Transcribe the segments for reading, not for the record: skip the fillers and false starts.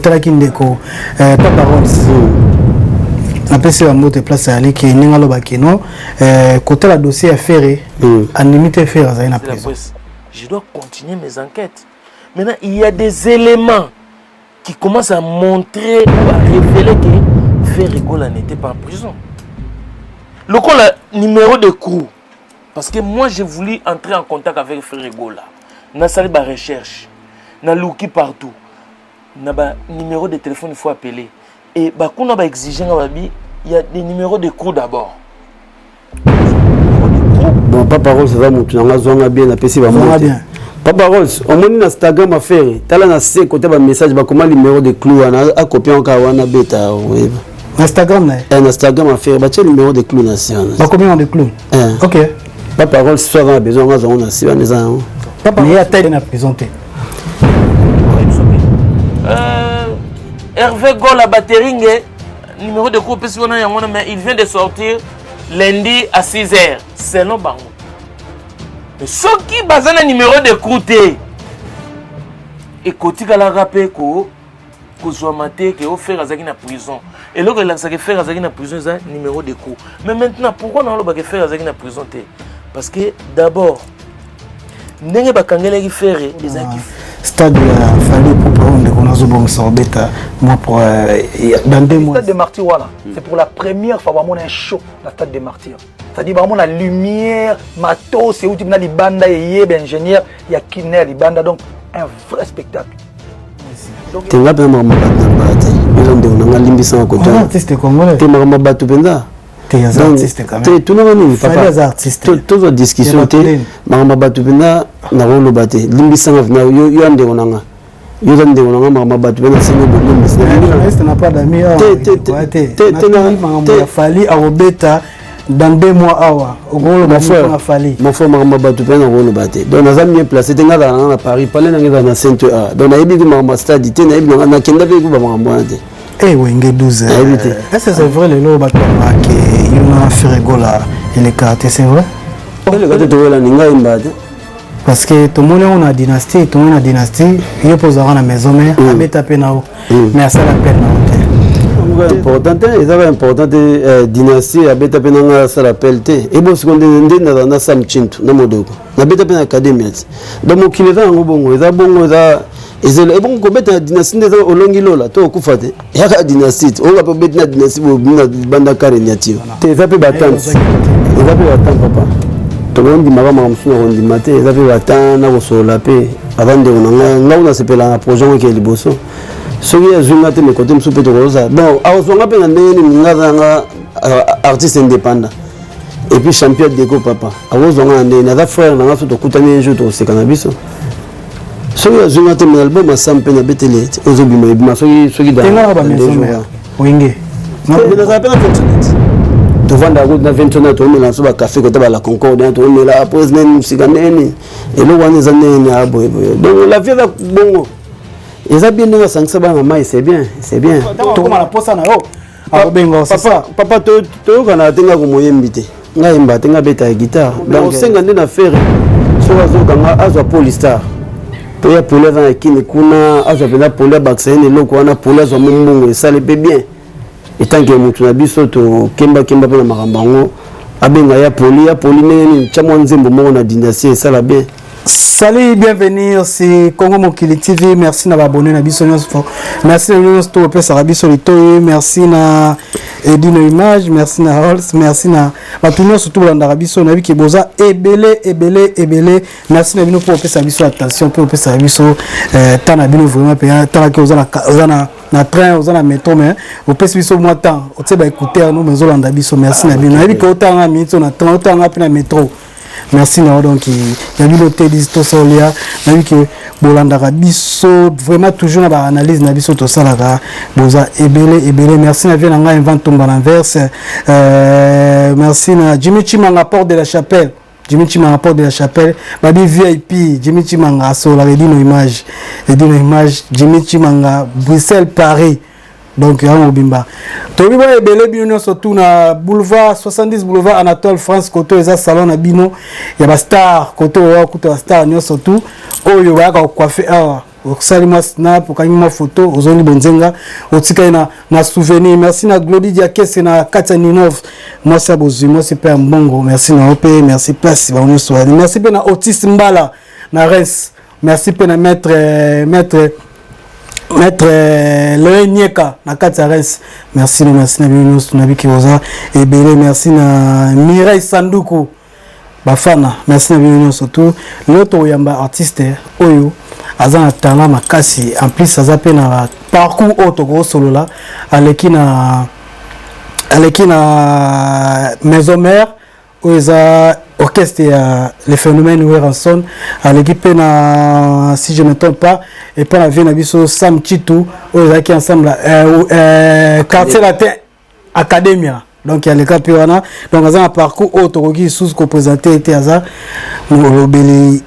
Talaki ndeko Papa Rolls. Napesi bango te place ayaliki ndenge alobaki no kotala dossier ya Ferre, andimi te Ferre azali na prison. Je dois continuer mes enquêtes. Maintenant, il y a des éléments qui commencent à montrer ou à révéler que Ferre Gola n'était pas en prison. Lokola numéro d'écrou, parce que moi j'ai voulu entrer en contact avec Ferre Gola. Nasali ba recherche, naluki partout. Na ba numéro de téléphone, il faut appeler. Et bakuna ba exiger nga babi, il y a des numéros d'écrou d'abord. Numéro d'écrou. Bon, Papa Rolls aza motu nanga, zwanga bien, napesi Zwanga bamote. Bien. Papa Rolls, omoni na Instagram affaire, tala na se kote bamessage, bakoma numéro d'écrou wana, akopia kaka wana, beta oyeba. Na Instagram na ye? Eh, na Instagram affaire batie numéro d'écrou na se wana. Bakomi na d'écrou? Eh. Ok. Papa Rolls so aza na besoin ngo, azwango na se wana, eza yango. Papa, mais ye atali na prison te. Hervé Gola Bateringue, numéro d'écrou opesi wana, yango wana, mais il vient de sortir lundi à 6 heures selon bango. Mais soki baza na numéro d'écrou te, ekotikalaka mpe ko kozwama te ke o Ferre azalaki na prison. Eloko elakisaka Ferre azalaki na prison eza numéro d'écrou. Mais maintenant, pourquoi naolobaka Ferre azalaki na prison te? Parce que d'abord, ndenge bakangelaki Ferre ezalaki Stade ya Fally Ipupa oyo ndeko nazobongisa kobeta mwa pour dans 2 mois. Stade des Martyrs wana, c'est pour la première fois bamona un show na Stade des Martyrs, c'est-à-dire bamona lumière, matos euti na libanda, eyeba ingénieur ya kine ya libanda, donc un vrai spectacle. Donc, Te, nga mpenza makambo bato nalobaka te, eza ndeko nanga, limbisanga kote. Oza artiste congolais. Te, makambo bato mpenza. Te, aza artiste quand Te, même. tunaka nini? Fally aza artiste. Tozwa discussion Ya te. bato. Makambo bato mpenza nakoloba te, limbisanga mpenza yo, yo ya ndeko nanga, yo oza ndeko nanga, makambo bato mpe nasengi bolimbisi. Journaliste n'a pas d'amis awa. Te, te, te, te. Te, te, makambo te. Ya Fally akobeta dans 2 mois awa, okoloba Mon frère, na Fally? Mon frère, makambo bato mpe nakoloba te. Donc naza mieux placé te. Nga azala nanga na Paris, pale nanga ezala na Sainte A, donc nayebi ku makambo ya stade te, nayebi nanga nakenda mpe ku bamakambo wana te. Eh, Wenge 12. Nayebi te. Est-ce que c'est vrai, lelo bato balobaka yo na Ferre Gola eleka te, c'est vrai? Eleka te, toyelani, ngai yemba te. Parce que tomoni yango na Dynastie, tomoni na Dynastie, ye mpo ozalaka na Maison Mère, abeta mpe na yo, mais asala appel na yo te. Eza important te, eza ba important te. Dynastie abeta mpe nanga, asala appel te. Ebo siko nde nazala na Sam Chintu na Modoko, nabeta mpe na académie ti. Donc mokili eza yango bongo, eza bongo, eza ezela ebongo kobeta na Dynastie nde eza olongi lola to okufa te. Eyaka Dynastie te, oyoka mpe obeti na Dynastie, bobimi na libanda kare niatio te. Eza mpe batante, eza mpe batante. Papa, tokondimaka makambo mosusu na kondima te, eza mpe batan na kosolola mpe aza ndeko na ngai. Ngai nasepela na projet ngo eke liboso. Soki azwi nga te, me kote mosusu mpe tokozala bon, akozwa nga mpe na ndenge nini? Nga aza nanga artiste indépendant et puis champion déco. Papa, akozwa nga na ndenge nini? Aza frère na nga. So tokutani un jour, tokoseka na biso. Soki azwi nga te, me album asam mpe nabeteli ete ozobima, ebima soki Te, nga na ba Maison Mère, Wenge. Mais nazala mpe na Ventsonet, tovandaka kutu na Ventsonet, toomela na so bacafé kota bala Concorde, toomela apres neni mosika ndeni, eloko wana eza ndeni ya boyeboye. Donc la vie eza bongo, eza bien ndenge asangisa bana mai, c'est bien, c'est bien. Tokoma na posa na yo, akobenga. Papa, papa, toyokanaka te. Nga komoyembi te, ngai yemba te, nga beta ya guitare. Donc osenga nde na Ferre, soki azokanga, azwa Polistar po ya Poli aza na kini kuna, azwa mpenza Poli, abakisa ye na eloko wana. Poli azwa mo mbongo, esali mpe bien etanke motu na biso. Tokembakemba mpe na makambo yango, abenga ya Poli, ya Poli ndenge nini, tya mwa nzembo moko na Dynastie, esala bien. Salut, bienvenue, c'est Congo Mokili TV. Merci na abonné na biso nyonso. Merci na nyonso to opesaka biso litoyi. Merci na Edino Image, merci na Rolls, merci na bato nyonso to bolandaka biso. Nayebi ke boza ebele ebele ebele. Merci na bino mpo opesa biso attention, mpo opesa biso temps na bino vraiment mpe talaki oza na train, oza na métro, mais opesi biso mwa temps, otie ba écouteur no, mais ozolanda biso. Merci na bino. Nayebi ke otanga minute na train, otanga mpe na métro. Merci na yo. Donc ya bino te tosolia, nayebi ke bolandaka biso vraiment toujours na baanalyse na biso tosalaka, boza ebele ebele. Merci na vie na ngai Invent Tumba na Anvers. Merci na Jimmy Chimanga, Porte de la Chapelle. Jimmy Chimanga, Porte de la Chapelle, babi VIP. Jimmy Chimanga asolaka Edino Image, Edino Image, Jimmy Chimanga, Bruxelles, Paris. Donc yango mobimba toyebi boya ebele. Bino nyonso tu na boulevard 70, boulevard Anatole France, koto eza salon na bino ya bastar, koto oyo kuta bastar nyonso tu oyo bayaka kocoiffer awa. Osali mwa snap, okangi mwa photo, ozongi bonzenga, otikali na souvenir. Merci na Glody Diakese na kati ya Ninov, mwasi ya bozwi, mwasi mpe ya mbongo. Merci na yo mpe merci place bango nyonso bazali. Merci mpe na Otis Mbala na Reims. Merci mpe na maître Léon Nieka na kati ya Reims. Merci na merci na bino nyonso na biki boza ebele. Merci na Mireille Sanduku bafana, merci na bino nyonso. Tu lelo tokoyamba artiste oyo aza na talent makasi, en plus aza mpe na parcours oyo tokosolola. Aleki na Maison Mère oyo eza orchestre ya le phénomène Werrason. Aleki mpe na, si je ne me trompe pas, epai na vie na biso Sam Chitu oyo ezalaki ensemble Quartier Latin Academia. Donc aleka mpe wana. Donc aza na parcours oyo tokoki lisusu koprésente ete aza molobeli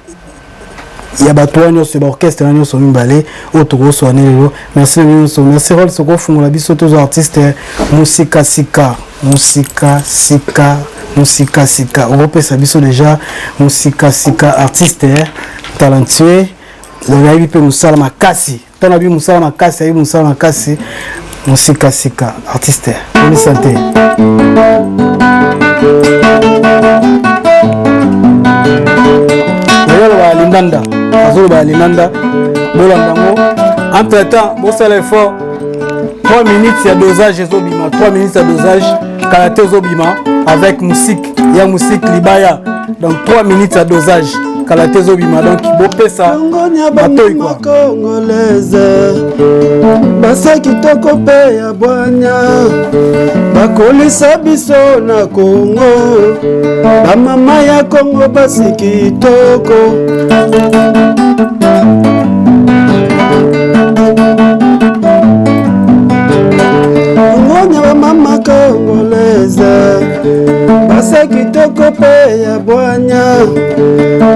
ya bato wana nyonso, baorchestre wana nyonso mibale oyo tokoswana lelo. Merci na bino nyonso. Merci Rols, okofungola biso tozwa artiste mosika sika, mosika sika, mosika sika. Okopesa biso déjà mosika sika, artiste talentueux. Donc ayebi mpe mosala makasi. Ntango ayebi mosala makasi, ayebi mosala makasi. Mosika sika, artiste, boni santé? Nazoloba ya lindanda, azoloba ya lindanda. Bolanda yango. Entre temps bosala effort, 3 minutes ya dosage ezobima, 3 minutes ya dosage kala te ezobima avec musique ya musique libaya. Donc 3 minutes ya dosage kala te ezobima. Donc bopesa matoi kwa Congolaise, basa kitoko mpe ya bwanya, bakolisa biso na Kongo. Bamama ya Kongo, basi kitoko. Ngonya bamama congolaise, basa kitoko mpe ya bwanya,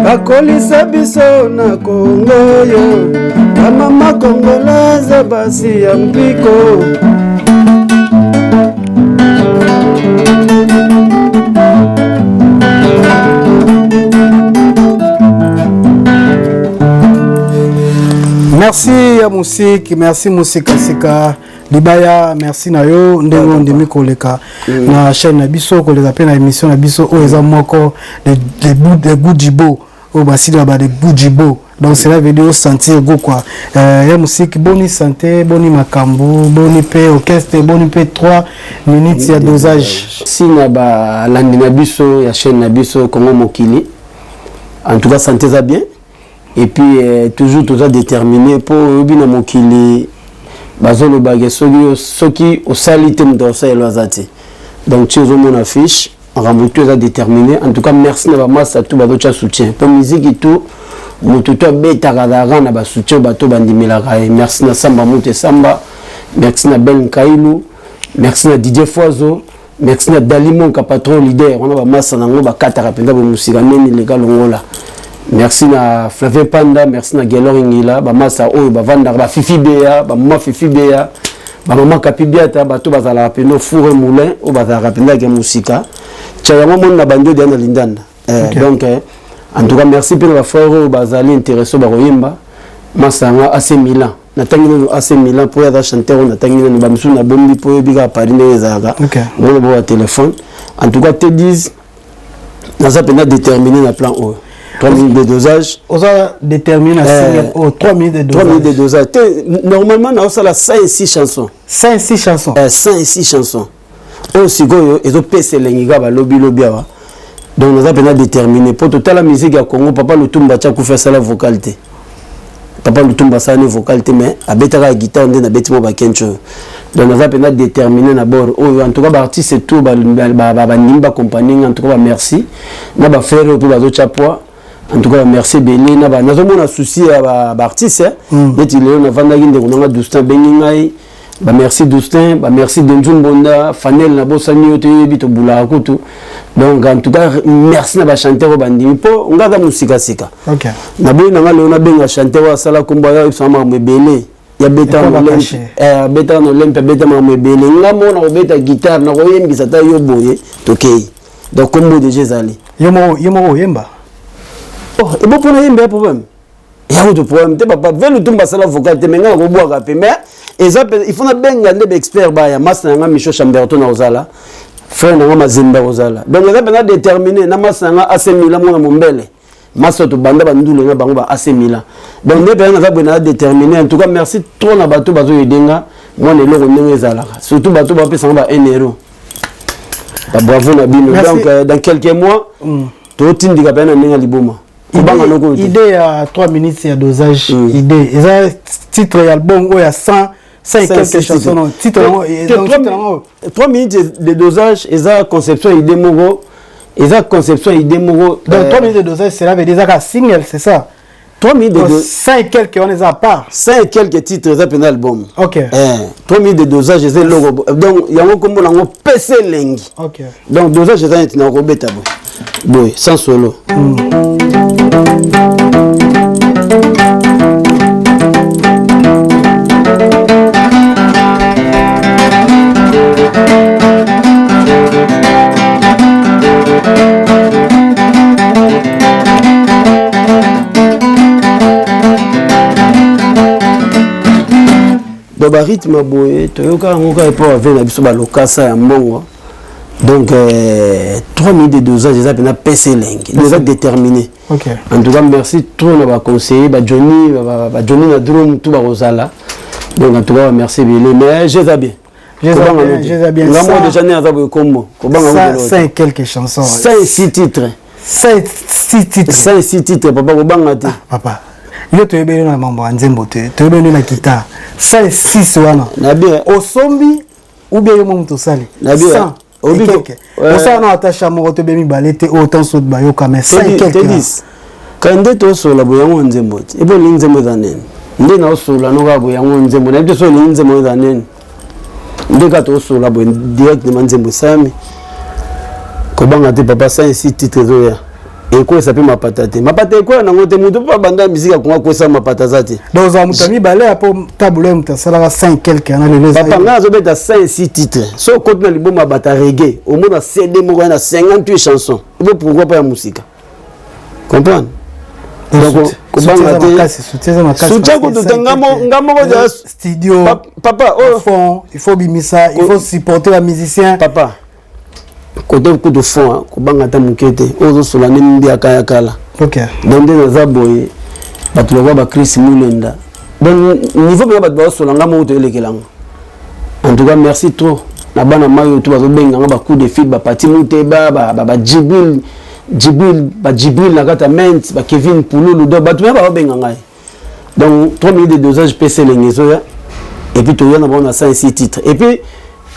bakolisa biso na Kongo yo. Bamama congolaise, basi ya mpiko. Merci ya musique, merci Musika Sika Libaya, merci na yo ndenge ondimi koleka na chaîne na biso, koleka mpe na émission na biso oyo eza moko de Gujibo, oyo basili ba de Gujibo. Donc cela veut dire sentir goût quoi. Ya musique, boni santé, boni makambo, boni mpe orchestre, boni mpe 3 minutes ya dosage? Si na balandi na biso ya chaîne na biso Congo Mokili, en tout cas santé eza bien. Et puis toujours toza déterminé, mpo oyebi na mokili bazolobake soki osali te, moto akosalelo aza te. Donc ti ozomona fiche, makambo tu eza déterminé. En tout cas merci na bamasa tu bazotya soutien, mpo miziki tu moto to abetaka, azalaka na basoutien, bato bandimelaka ye. Merci na Samba Moto Esamba, merci na Bel Nkailu, merci na Didier Foizo, merci na Dali Monka, patron leader wana. Bamasa nango bakataka mpenza bomosika neni leka longola. Merci na Flavien Panda, merci na Gelor Ingila, bamasa oyo bavandaka bafifi beya, bamama Fifi Beya, bamama Kapi Biata, bato bazalaka pene four et moulin oyo bazalaka mpenza yake mosika tia yango moni na bandi oyo na lindanda. Donc en tout cas merci mpe na bafrère oyo bazali intéressé bakoyemba. Masa yango AC Milan, natangi nano AC Milan mpo oyo aza chanteur oyo natangi nano. Bamisusu nabombi mpo oyebi kaka Paris ndenge ezalaka, ngona bo batelefone. En tout cas T10, naza mpenza déterminé na plan oyo, 3 minutes de dosage. Oza déterminé na single oyo 3 minutes de 3 minutes de dosage te. Normalement naosala 106 chansons. 106 chansons? 106 chansons oyo sikoyo ezopesa elengi kaka balobilobi awa. Donc naza mpenza déterminé mpo totala musique ya Congo. Papa Lutumba tia kufi, asala vocal te. Papa Lutumba asala ne vocal te, mais abetaka ya guitare nde nabeti mo bakenci oyo. Donc naza mpenza déterminé na bord oyo. En tout cas baartiste tout bandimi bacompagnie nga, en tout cas bamerci na bafrère oyo mpe bazotya poids. En tout cas bamerci ebele na nazomona souci ya baartiste neti lelo navandaki, ndeko nanga Dustin abengi ngai. Bamerci Dustin, bamerci Denzu Mbonda Fanel, nabosani yo toyebi tobulaka kutu. Donc en tout cas merci na bachanteur oyo bandimi, mpo nga aza mosikasika. Naboyi nanga lelo nabenga chanteur oyo asala kombo aya oyebisanga makambo ebele. Yabetaka na Olympe, abeta makambo ebele. Nga moko nakobeta guitare, nakoyembisa ata yo boye tokei. Donc kombo déjà ezali. Yo moko oyemba? Oh, ebo mpona yemba ya problème. Ya kutu problème te, papa. Ve Lutumba asala vocal te, mais ngai nakobwaka mpe, mais eza mpe il faut nabenga nde baexpert baya. Masi na nga Micho Chamberto na kozala, frère na nga Mazembe akozala. Donc eza mpenza déterminé na masi na nga AC Milan, mwana mombele, masi oyo tobanda bandule na bango ba AC Milan. Donc nde mpenza naza boye, naza déterminé. En tout cas, merci trop na bato bazoyede nga mwana eloko ndenge ezalaka, surtout bato bapesanga ba 1 euro, ba bravo na bino. Donc dans quelques mois totindika mpenza na ndenge ya liboma. Kobanga noko te. Idée ya 3 minutes ya dosage, idée eza titre ya album oyo ya 100 100 et quelques chansons, non? Titre yango, donc titre yango? 3 minutes de dosage eza conception idée moko, eza conception idée moko. Donc 3 minutes de dosage, cela veut dire ezaka single, c'est ça? 3 minutes de Donc, 100 et quelques wana eza à part? 100 et quelques titres eza mpenza album. 3 minutes de dosage eza eloko, donc yango nkombo nango pese elengi. Donc dosage eza neti na kobeta boye boye sans solo. Donc barythme boye toyoka yango kaka epo ave na biso balokasa ya mbongo. Donc 3 minutes de dosage eza mpena pese elengi, eza déterminé. En tout cas, merci trop na baconseiller bajohnny, bajohnny na drum tout bakozala. Donc en tout cas, merci ebele, mais jeza bien. Jeza bien. Nga moko déjà nde naza boye, kombo kobanga. 100 et quelques chansons. 5 6 titres. 5 6 titres. 5 6 titres, papa, kobanga te. Papa, yo toyebeli na mambo ya nzembo te, toyebeli na guitare. 5 6 wana na bien. Osombi ou bien yo mo moto osali? Na bien. 100 et quelque osala na ata moko to be mibale te oyo tanso bayoka, mais 100 et quelque. Tedis ka nde tosola boye, yango nzembo te. Ebo olingi nzembo eza nini? Nde naosola no kaka boye, yango nzembo. Nayebi te so olingi nzembo eza nini. Nde kaka tosola boye directement, nzembo esalami. Kobanga te, papa, 5 6 titre ezoya, ekwesa mpe mapata te, mapata ekwela nango te. Moto mpe abanda misika ya Kongo akwesa mapata aza te. Donc ozala moto ya mibale po tableau ya moto asalaka 5 quelque wana lelo eza. Papa, ngai azobeta 5 6 titre. So okoti na liboma ya bata reggae, omona CD moko ya na 58 chanson. Ebo pourquoi pas ya mosika? Comprendre? Donc kobanga te. Soutien eza makasi. Soutien kutu te, nga moko. Studio. Papa oyo. Fond, il faut bimisa, il faut supporter ba musicien. Papa, kote kutu fond, kobanga ata moke te. Oyo ozosola nde mbiaka ya kala. Donc nde naza boye, bato lokola bachris Mulenda, donc niveau mpenza bato bazosola, nga moko toyelekelanga. En tout cas, merci trop na bana mai oyo to bazobenganga bacoup de fil, bapati Muteba, bajibril, Jibril, bajibril na kati ya mente, bakevin Pululu. Donc bato mpe bazobenga ngai. Donc 3 minutes de dosage pc elenge ezoya, et puis toya na bango na 106 titres. Et puis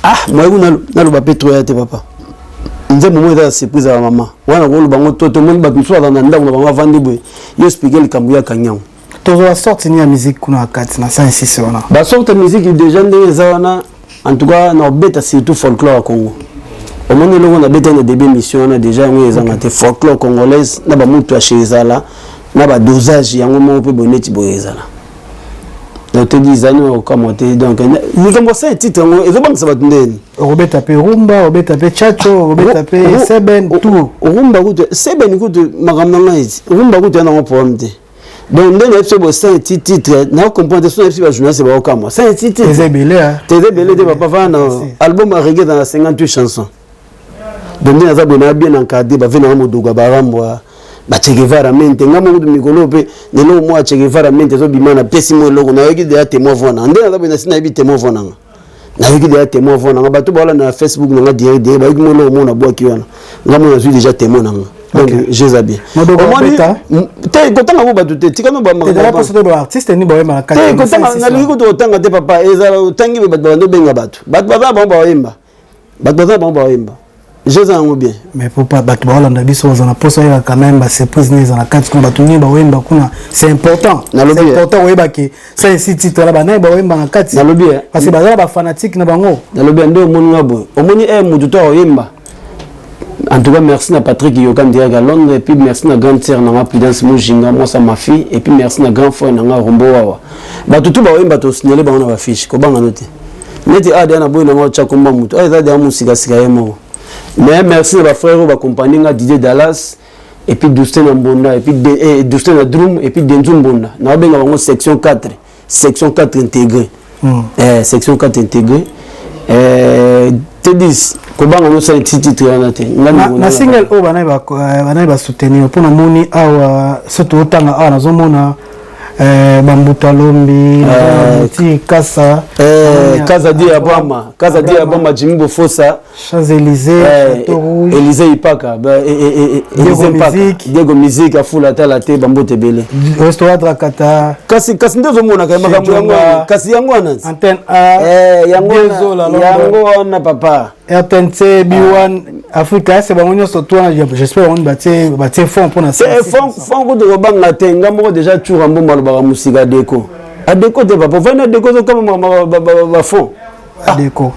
ah, moyeku naloba mpe troya te, papa. Nzembo moko eza ya surprise ya bamama wana, koloba yango to tomoni bato mosusu aza na ndako na bango, avandi boye, yo explique likambo ya kangi yango. Tozwa sorte nini ya musique kuna na kati na 106 wana? Basorte ya musique déjà ndenge eza wana, en tout cas na obeta surtout folklore ya Congo. Omoni eloko nabeta na début émission wana déjà, yango ezanga te, folklore congolaise na bamutu ya chez ezala na badosage yango moko mpe boye neti boye ezala. Donc tedi ezali na kokamwa te. Donc likambo sa titre yango ezobangisa bato ndeni. Okobeta mpe rumba, obeta mpe chacho, obeta mpe seben, tout? Rumba kutu, seben kutu, makambo na ngai eti rumba kutu ya nango problème te. Donc nde nayebi so boye, cinq titre, nacomprendre te. So nayebi si bajournaliste baokamwa, cinq titre. Eza ebele. Te, eza ebele te, papa. Vana na album ya reggae na 58 chansons. Donc nde naza boye, naa bien encadré. Bave nanga modogo barambwa, bache Guevara mente nga moko mikolo mpe lelo mwa Che Guevara mente ezobima. Napesi mo eloko, nayoki deya témoin voix nanga. Nde naza boye, nasi nayebi témoin voix nanga, nayoki deya témoin voix nanga. Bato baolanda na Facebook nanga direct direct, bayoki mo eloko mo nabwaki wana. Nga mo nazwi déjà témoin nanga. Donc jeza bien. Omoni te, kotanga ngo bato te, tika no. Artiste ni boyemba? Te, kotanga nalingi kutu kotanga te, papa. Ezala otangi bato babanda obenga bato, bato baza bango baoyemba, bato baza bango baoyemba, jeza yango bien. Mais pourquoi bato baolanda biso baza na posa oyeba quand même basurprise nini eza na kati kuna, bato nini baoyemba kuna? C'est important, c'est important oyeba ke ça esi titre wana, banani baoyemba na kati. Nalobi. Parce que baza na bafanatique na bango. Nalobi nde omoni nga boye, omoni e motu to aoyemba. En tout cas, merci na Patrick Yokan direct à Londres, et puis merci na grande sœur nanga Prudence Mujinga, moi ça ma fille, et puis merci na grand frère nanga Rombo Wawa. Bato tout baoyemba, tosignale bango na bafiche. Kobanga no te, neti adeya na boyi nanga otya komba motu eza deya mosikasika ye moko. Mais merci na bafrère oyo bakompagnie nga, Didier Dallas. Et puis Dustin na Mbonda, et puis Dustin na Drum, et puis Denzu Mbonda. Naobenga bango section 4, section 4 intégrée. Section 4 intégrée. T10 kobanga nosala ti titre wana te. Na single oyo banani basoutenir? Mpo namoni awa, so tootanga awa, nazomona bambuta lombi ti kasa. Kaza di Abrama, Kaza di Abrama, Jimi Bofosa. Champs-Élysées, Château Rouge. Élysée Ipaka, Élysée Mpaka, Diego Musique afula tala te, bambote ebele. Restaurant Drakata. Kasi nde ozomonaka makambo yango, kasi yango wana. Antenne A. Yango wana, papa. RTNC, B1 Africa, ese bango nyonso to wana, j'espère bango batie fond mpona. Fond kutu kobanga te. Nga moko déjà tura mbombo alobaka mosika deko adeko te, papa. Ovandi na deko, ozokama bafond. Adeko.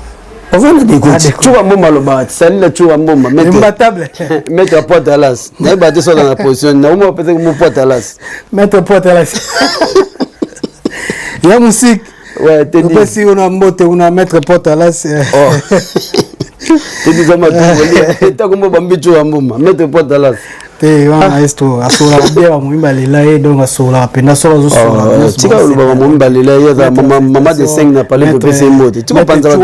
Ovanda deko, cuka mbomba alobaka salila cuka mbomba. Imbattable. Maître Poite Alas, nayeba te soza na position naoma peut-être mo Poite Alas. Maître Poite Alas ya musique. Ouais, te. Opesi una mbote una maître Poite Alas. Te diza matumbo etako mbo bambi cuka mbomba, maître Poite Alas. Te wana maestro asololaka bien, bamomi balela ye, donc asololaka mpenza solo azosolola. Tika olobaka momi balela ye, aza mama de 5 na pale, topesa ye mbote. Tikopanzana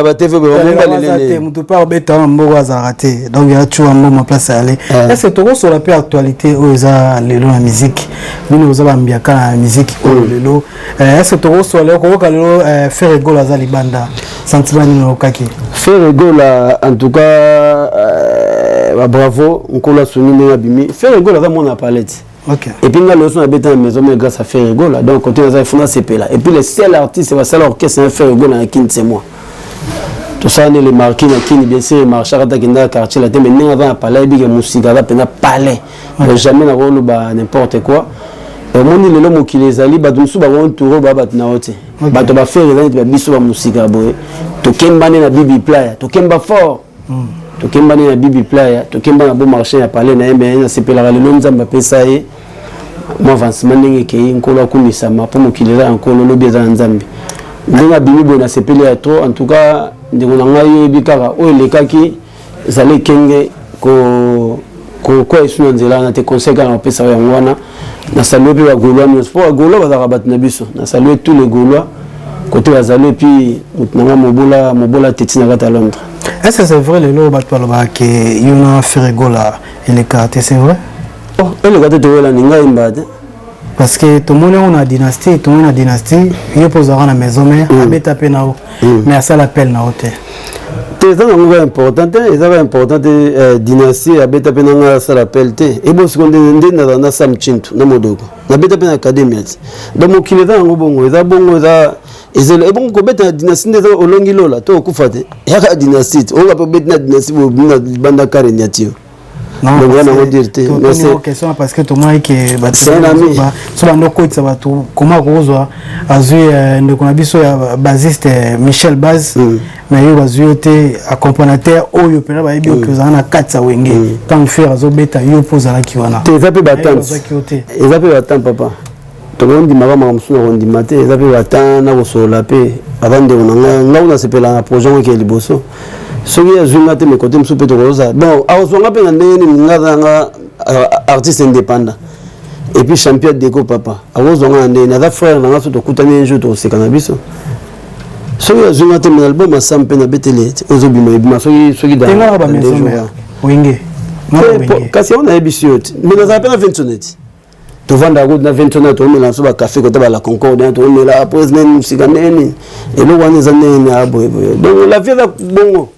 batv, bamomi balela. Te, motu mpe abeta wana mboko azalaka te, donc ya cuwa mboma place ale. Est ce tokosola mpe actualité oyo eza lelo na musique? Bino oza bambiaka na musique oyo lelo. Est ce tokosola koyoka lelo Ferre Gola aza libanda, sentiment nini oyokaki? Ferre Gola, en tout cas bravo, nkolo asungi ndenge abimi. Ferre Gola aza mwana palette. Et puis nga leso nabeta na maison mais grâce à Ferre Gola, donc côté naza ifuna sepela. Et puis le seul artiste basala orchestre na Ferre Gola na Kini, c'est moi. Tosala nde le marquis na Kini, bien sûr marchaka ata kendaka quartier la te, mais ndenge aza na palais, ayebike mosika aza mpenza palais. Jamais nakoloba n'importe quoi. Omoni lelo mokili ezali, bato mosusu bakoentoure baa bato na yo te. Bato baFerre eza neti babiso bamosika boye, tokemba nde na bibi playa, tokemba fort, tokemba nde na bibi playa, tokemba na beau marché ya palais na ye. Mais nasepelaka lelo Nzambe apesa ye mwa avancement ndenge ekei. Nkolo akumisama, mpo mokili eza ya Nkolo, lobi eza na Nzambe. Ndenge abimi boye, nasepeli ya trop. En tout cas, ndeko na ngai, oyebi kaka oyo elekaki, ezali ekenge kokoya esu na nzela wana te. Conseil kaka napesa yango wana. Nasalue mpe bagaulois nyonso, mpo bagaulois bazalaka bato na biso. Nasalue tous les Gaulois côté bazali. Et puis moto na nga Mobola, Mobola Teti na kati ya Londres. Est ce que c'est vrai, lelo bato balobaka ke yo na Ferre Gola elekaka te, c'est vrai? Oh, eleka te, toyelani, ngai yembaka te. Parce que tomoni yango na dynastie, tomoni na dynastie, yo mpo ozalaka na maison mère, abeta mpe na yo, mais asala appel na yo te. Te, eza nango ka important te, eza ka important te. Dynastie abeta mpe nanga, asala appel te. Ebo siko nde nazala na Sam Chintu na Modoko, nabeta mpe na académie ti. Donc mokili eza yango bongo, eza bongo, eza ezelo ebongo kobeta na dynastie nde eza olongi lola to okufa te. Eyaka dynastie te, oyoka mpe obeti na dynastie, bobimi na libanda kare nia ti yo. Donc wana yango dire te. Mais c'est question parce que tomoni ke bato so bando okotisa bato koma kozwa azwi ndeko na biso ya bassiste Michel Baz, mais yo bazwi yo te, accompagnateur oyo mpena bayebi oke ozala na kati ya Wenge. Ntango Ferre azobeta, yo mpo ozalaki wana. Te, eza mpe batante, eza mpe batan, papa. Tokondimaka makambo mosusu na kondima te, eza mpe batan na kosolola mpe aza ndeko na ngai. Ngai nasepela na projet ngo eke liboso. Soki azwi nga te, mais côté mosusu mpe tokozala bon, akozwanga mpe na ndenge nini? Nga aza nga artiste indépendant et puis champion deco, papa. Akozwanga na ndenge aza frère na nga. So tokutani un jour, tokoseka na biso. Soki azwi nga te, mais album asam mpe nabeteli ozobima, ebima soki Wenge. Kasi yango nayebisi yo te, mais nazala mpe na Vinsonet, tovandaka kutu na Vinsonet, toomela biso bacafé kota bala Concorde, toomela après nini mosika ndenge nini, eloko wana eza ndenge nini boye boye. Donc la vie eza bongo,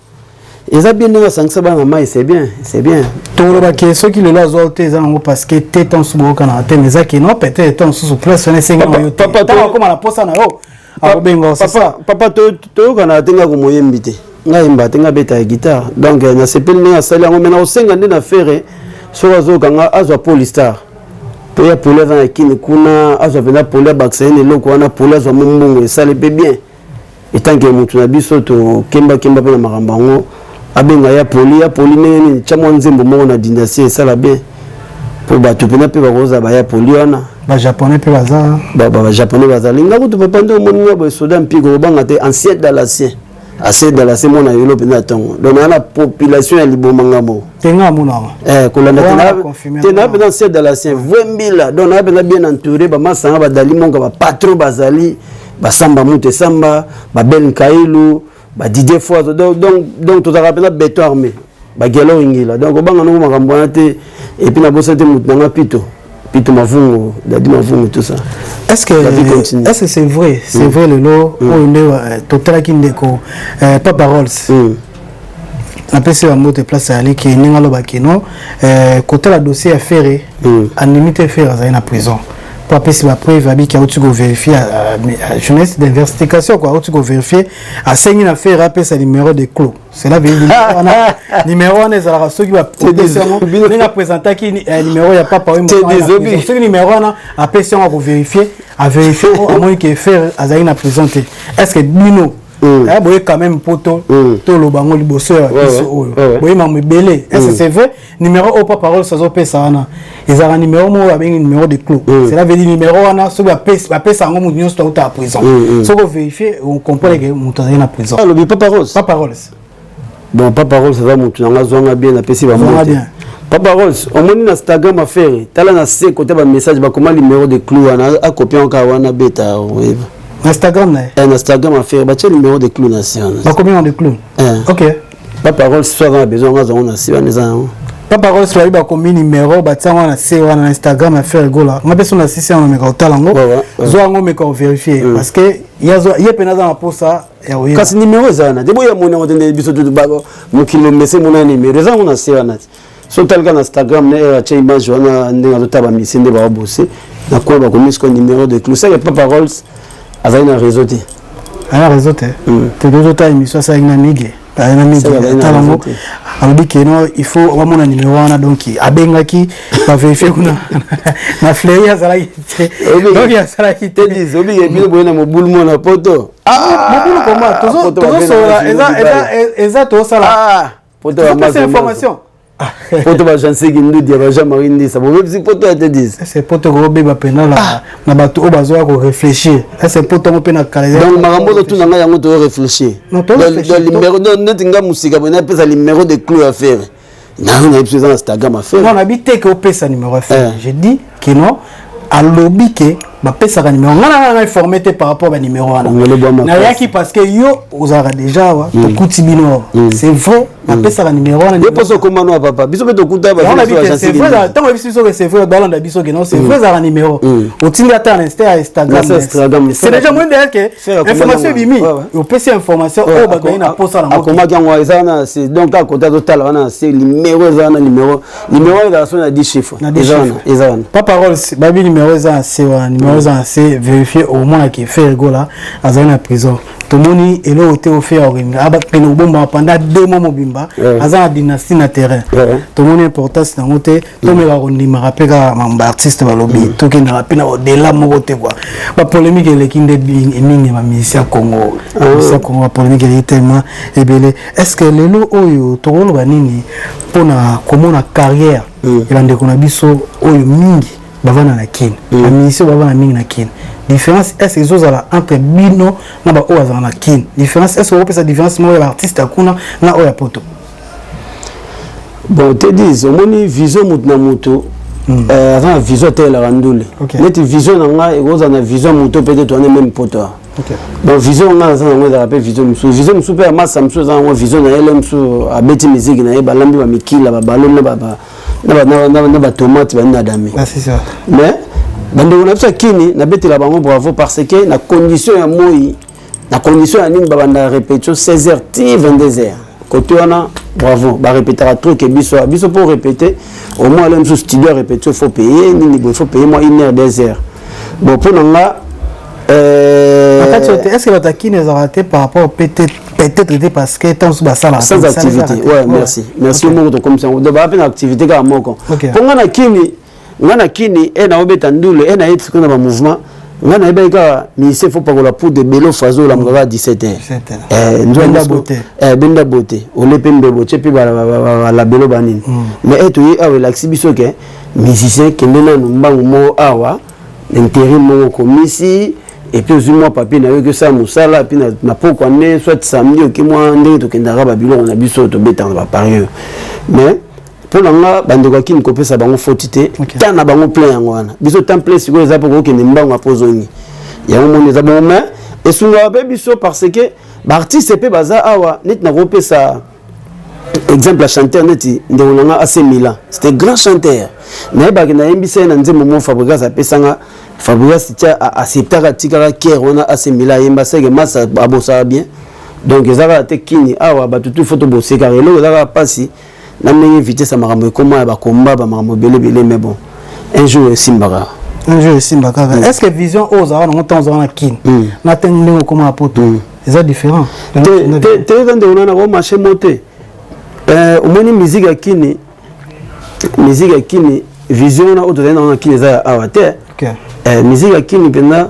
eza bien ndenge asangisa bana mai, c'est bien, c'est bien. Tolobaki soki lelo azwa te, eza nango parce que te ntango mosusu boyokanaka te, mais eza ke non, peut-être ntango mosusu place wana esengi na yo te, ntango akóma na posa na yo, akobenga, c'est ça? Papa, toyokanaka te, nga komoyembi te, ngai yemba te, ngai abeta ya guitare. Donc nasepeli ndenge asali yango, mais nakosenga nde na Ferre, soki azoyoka azwa Polistar mpo ya poli aza na Kini kuna, azwa mpenza poli, abakisa ye na eloko wana, poli azwa mo mbongo, esali mpe bien. Etanke motu na biso tokembakemba mpe na makambo yango, abenga ya poli, ya poli ndenge nini, tya mwa nzembo moko na dynastie, esala bien mpo bato mpena mpe bakozala baya poli wana. Bajaponais mpe baza. Bajaponais bazali. Nga kutu, papa, nde omoni nga boye, soda mpiko, kobanga te, ancien dans l'ancien. Ase Dallas mwana yolo mpenza ya ntongo. Donc naa na population ya liboma nga moko. Te, nga amona yango. Kolanda Wana te, naa mpenza ancien Dallasien, vrai mbila. Donc naa mpenza bien entouré, bamasanga badali monka, bapatron bazali, basamba mutu esamba, babel nkailu, badidier foiso. Donc tozalaka mpenza béton armé, bagelo ingila. Donc obanga noko makambo wana te. Et puis nabosa te motu nanga Pito, Pito Mavungu, Dadi Mavungu, tout ça. Est-ce que La vie continue. Est-ce que c'est vrai, c'est vrai, lelo oyo nde totalaki ndeko Papa Rolls, napesi bango te place ayaliki ndenge alobaki no kotala dossier ya Ferre, andimi te Ferre azali na prison, po apesi bapreuve, abiki auti kovérifier, journaliste d'investigation quoi, auti kovérifier, asengi na Ferre apesa numéro de clou. Cela veut dire numéro wana ezalaka soki bapesi yango, ndenge apresentaki numéro ya papa oyo, soki numéro wana apesi yango, akovérifier, avérifier, amoni ke Ferre azali na prison te. Est ce que bino boye quand même poto toloba yango liboso ya biso oyo boye mambo ebele? Est ce que c'est vrai, numéro oyo Papa Rolls azopesa wana ezalaka numéro moko babengi numéro de clou? Cela veut dire numéro wana, soki bapesa yango, moto nyonso auta ya prison, soki ovérifier, ocomprendre ke moto azali na prison. Alobi Papa Rolls? Papa Rolls. Bon, Papa Rolls aza motu nanga, azwanga bien, napesi bango. Papa Rolls, omoni na Instagram affaire, tala na se kote bamessage, bakoma numéro de clou wana, akopia kaka wana, beta oyeba. Na Instagram na ye? Na Instagram affaire, batia numéro de clou na se wana. Bakomi de clou, ok. Papa Rolls so aza na besoin, ngo azango na se wana, eza yango. Papa Rolls, bayi bakomi numéro, batia yango na se wana na Instagram affaire Gola. Nga mpe so na sisi yango, meka kotala yango, zwa yango, meka ovérifier, parce que ye pene aza na posa ya koyeba. Kasi numéro eza wana te, boya moni yango te. Nde biso mokili mese mona numéro eza yango na se wana te. So otalika na Instagram na ere, atia image wana ndenge azotala bamisi nde baobose na coin, bakomi sikoyo numéro de clou. Seke Papa Rolls azali na réseau te. Aza réseau te te. Tozotala émission asalaki na Mige, aye na Mige, atala yango, alobi ke no, il faut bamona numéro wana. Donc abengaki, bavérifier kuna na Fleury, azalaki te. Donc azalaki te. Obike bino boye na mobulu mona poto. Mobulu koma tozosolola, eza tozosala, tozopesa information. Poto bajanseki ndudi ya bajean Marie Ndisa, bobebisi poto ya te 10. Ese poto kobeba mpena na bato oyo bazoya koréfléchir, ese poto yango mpe na kala. Donc makambo ozotuna ngai yango, tozoréfléchir numéro neti nga mosika boye, napesa numéro de clou affaire nango, nayebi biso eza na Instagram affaire. Non, nabi te ke opesa numéro affaire. Je dis que non, alobi ke bapesaka numéro. Nga na nga informé te par rapport banuméro wana. Nayaki parce que yo ozalaka déjà awa, tokuti bino awa. C'est vrai, bapesaka numéro wana? Yo mposo okóma no papa, biso mpe tokuta. Ntango oyebisi biso ke c'est vrai, balanda biso ke non, c'est vrai, ezalaka numéro otindi ata na insta ya Instagram, c'est déjà moins d'ailleurs ke information ebimi, opesi information oyo bato bayi na posa nango. Akomaki yango, eza wana. Donc kaka kote azotala wana se numéro eza wana, numéro ezala so na 10 chiffres, eza wana, eza wana. Papa Rolls, babi numéro eza na se wana, numéro eza na se, vérifier, omonaki Ferre Gola azali na prison. Tomoni eloko te ofe akolinga abakende kobombama pendant 2 mois mobimba, aza na dynastie na terrain. Tomoni importance nango te. Tomeka kondimaka mpe kaka mambo artiste balobi, tokendaka mpe na odela moko te kua. Bapolémique eleki nde mingi, bamusicien ya Congo, musicien ya Congo, bapolémique eleki tellement ebele. Est ce que lelo oyo tokoloba nini mpona komona carrière ya bandeko na biso oyo mingi bavanda na Kine, bamusicien bavanda mingi na Kine? Différence est ce ezozala entre bino na baoyo bazala na Kine? Différence, est ce okopesa différence moko ya baartiste ya kuna na oyo ya poto? Bon, te dis, omoni vision, motu na motu aza na vision, atelelaka ndule. Neti vision na ngai ekozala na vision ya motu peut-être wana même poto. Donc vision nga naza nango ezalaka mpe vision mosusu, vision mosusu mpe ya masa mosusu eza nango vision na ye. Le mosusu abeti miziki na ye, balambi bamikila, babaloni na batomate, bani na dame. Mais bandeko na biso ya Kini, nabetela bango bravo, parce que na condition ya moi, na condition ya nini, babandaka répétition 16 heures ti 22 heures. Côté wana, bravo, barépétaka trop ke biso. Biso mpo répéter au moins ale mosusu studio ya répétition, faut payer nini boye, faut payer moi une heure, 2 heures. Bon, mpo na nga Na kati oyo te, est ce que bato ya Kini ezalaka te par rapport peut-être te parce que ntango mosusu basalaka sans activité? Ouais, merci, merci. Moko tokomisa yango, donc baa mpe na activité kaka moko. Mpo nga na Kini, nga na Kini e naobeta ndule e nayebi sikoyo na bamouvement. Nga nayebaki kaka musicien faut pakola poudre ebele, ofazo olamuka kaka 17 heures, benda bote, ole mpe mbebo, tie mpe balabelo banini. Mais e toye awa, elakisi biso ke musicien kende nanu mbangu moko awa, intérim moko komisi. Et puis ozwi mwa papier na yo, oki osala mosala, puis na pokwa nde soit samedi oki mwa ndenge tokendaka babiloko na biso tobetaka na baparis oyo. Mais mpo na nga, bandeko ya Kini, kopesa bango foti te. Temps na bango plein yango wana, biso temps plein sikoyo eza mpo kokende mbango apo ozongi. Yango moni eza bongo, mais esungaka mpe biso parce que baartiste mpe baza awa. Neti nakopesa exemple ya chanteur neti ndeko na nga AC Milan, c'était grand chanteur. Nayebaki nayembisa ye na nzembo mo Fabregas apesanga. Fabregas tia acceptaka, atikaka kere wana. AC Milan ayemba seke masa abosaka bien. Donc eza kaka te Kini awa bato tu fo tobosekaka. Eloko eza kaka mpasi na ndenge vitesse ya makambo ekoma ya bakomba bamakambo ebele ebele, mais bon, un jour esimbaka. Un jour esimba kaka. Est ce que vision oyo ozalaka nango ntango ozalaka na Kini na te ndenge okóma na Poto eza différent? Te, eza ndeko nana komarché mo te. Omoni musique ya Kini, musique ya Kini, vision wana oyo tozali nango na Kini eza ya awa te. Musique ya Kini mpenza,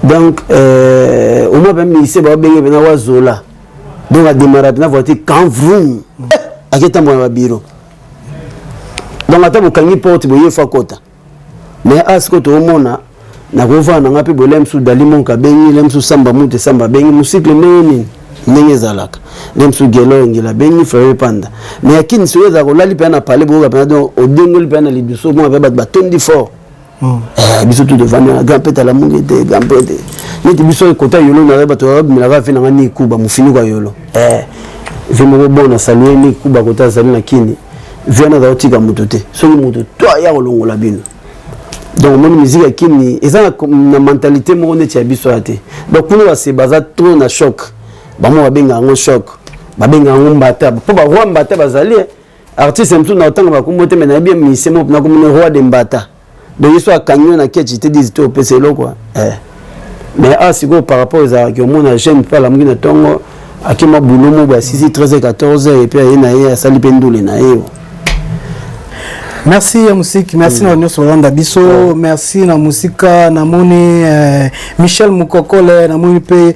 donc omoi mpe musicien babenge mpenza wazola, donc adémarra mpenza voiture quand vroom, aketambola na babiro. Donc ata bokangi porte boye, fa kota. Mais a sikoyo toomona nakovanda na nga mpe boye, mosusu dali monka abengi le mosusu, samba mutu esamba abengi mosikle ndenge nini, ndenge ezalaka nde mosusu gelo engela abengi frere panda. Mais ya Kini soki ezalaka olali mpenza na pale, boyoka mpenza, donc odengoli mpenza na liduso, omona mpe bato batondi fort. Biso tu tovandi na grand prêtre alamungi te, grand prêtre neti biso ekota yolo na bato babimelaka fe nanga ni kuba mofiniko ya yolo ve moko. Bon, na salue ni kuba kota azali na Kini, ve wana aza kotika moto te, soki moto to aya kolongola bino. Donc omoni musique ya Kini eza na mentalité moko neti ya biso ya te. Donc kuna base baza trop na choc, bango babengaka yango choc, babengaka yango mbata, mpo baroi mbata bazali. Artiste mosusu na otanga bakombo te, mais nayebi musicien moko nakomoni roi de mbata. Donc ye so akangi yo na kechi te, disi te opesa eloko. Mais a sikoyo par rapport ezalaki, omona jeune mpe alamuki na ntongo, akima bulo mo boye, asisi 13 14 et puis aye na ye, asali mpe ndule na ye. Merci ya musiki, merci na nyonso balanda biso, merci na musika. Namoni Michel Mukokole, namoni mpe